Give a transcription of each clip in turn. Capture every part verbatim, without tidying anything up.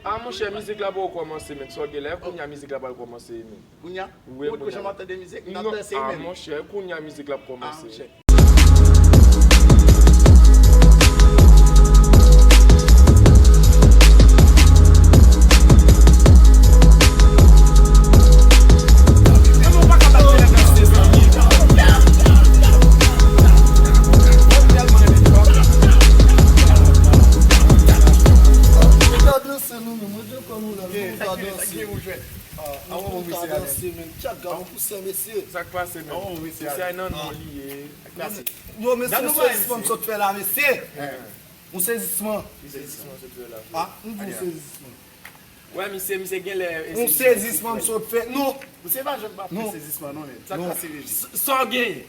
Ah, monchè, mizik la poko kòmanse, men. Sa w gen la, kounye a mizik la pral kòmanse, men. Kounye a? Wi, kounye a. Ou janm ap tande mizik? N ap danse, men. Ah, monchè, kounye a mizik la ap kòmanse. Ah, monchè. Sa k pase, men? Misye ay nan non li ye. Yo, mesye, sezisman m sot fè la, mesye. Yon sezisman. Yon sezisman sot fè la. Ah, m di yon sezisman. Wè, misye, misye genlè. Yon sezisman m sot fè. Non. Misye pa janm pa fè sezisman, non, men. Sa k pase, Reji? Sa w genyen?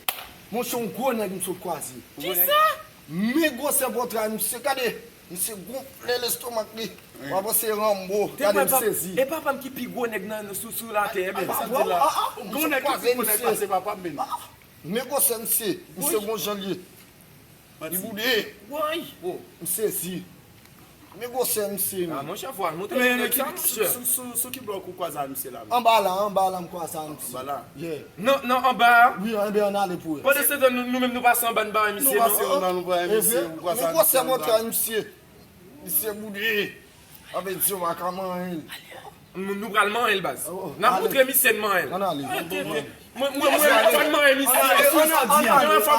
Monchè, yon gwo nèg m sot kwaze. Kisa? Men gwosè pòtray misye, gade. Misye gonfle lestomak li. W ap panse Rambo. Gade, m sezi. E papa m ki pi gwo nèg nan, sou, sou latè, men. Sa m di la. Gon nèg ki pi gwo nèg pase papa m, men. Men gwosè misye, misye gon jan l ye. Li boude. Woy! Oh, m sezi. Men gwosè misye, men. Ah, monchè, fò al montre nèg sa, monchè. Sou, sou, sou ki blòk ou kwaze a misye la, men? Anba la, anba la m kwaze a misye. Anba la? Yeah. Non, non, anba a? Wi, anba, ann ale pou wè. Pandan se tan, nou, nou menm nou pase anba, n pa wè misye, non? Nou pase anba, nou pa wè misye, ou kwaze a misye anba. Men gwosè pòtray misye. Misye boude. Sa vle di yo pa ka manyen l. Nou, nou pral manyen l, baz. N ap montre misye n manyen l. Ann ale. Mwen, mwen, mwen, fò n manyen misye. Fò,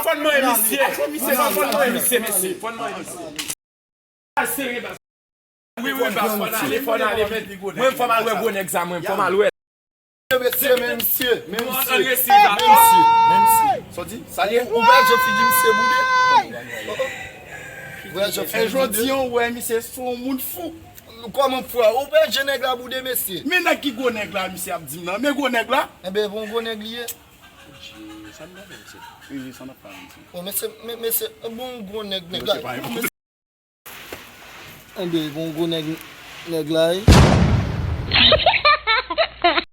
fò n manyen misye. Misye, fò n manyen misye, mesye. Fò n manyen misye. Al sere, baz. Wi, wi, baz, fò n ale, fò n ale, men. Mwen, fò m al wè gwo nèg sa, mwen, fò m al wè l. Mesye, men misye, men misye, men misye, men misye. Sa w di? Sa l ye? Ou wè jan figi misye boude? Ou wè jan figi misye boude? E jodi a, ou wè misye se yon moun fou. Kòman fou a? Ou wè jan nèg la boude, mesye? Men nèg ki gwo nèg la, misye ap di m nan. Men gwo nèg la. Enben, bon gwo nèg li ye. Sa n ap fè, mesye? Wi, wi, sa n ap fè, mesye? Bon, mesye, men, mesye, bon gwo nèg, nèg la. Enben, bon gwo nèg, nèg la, wi.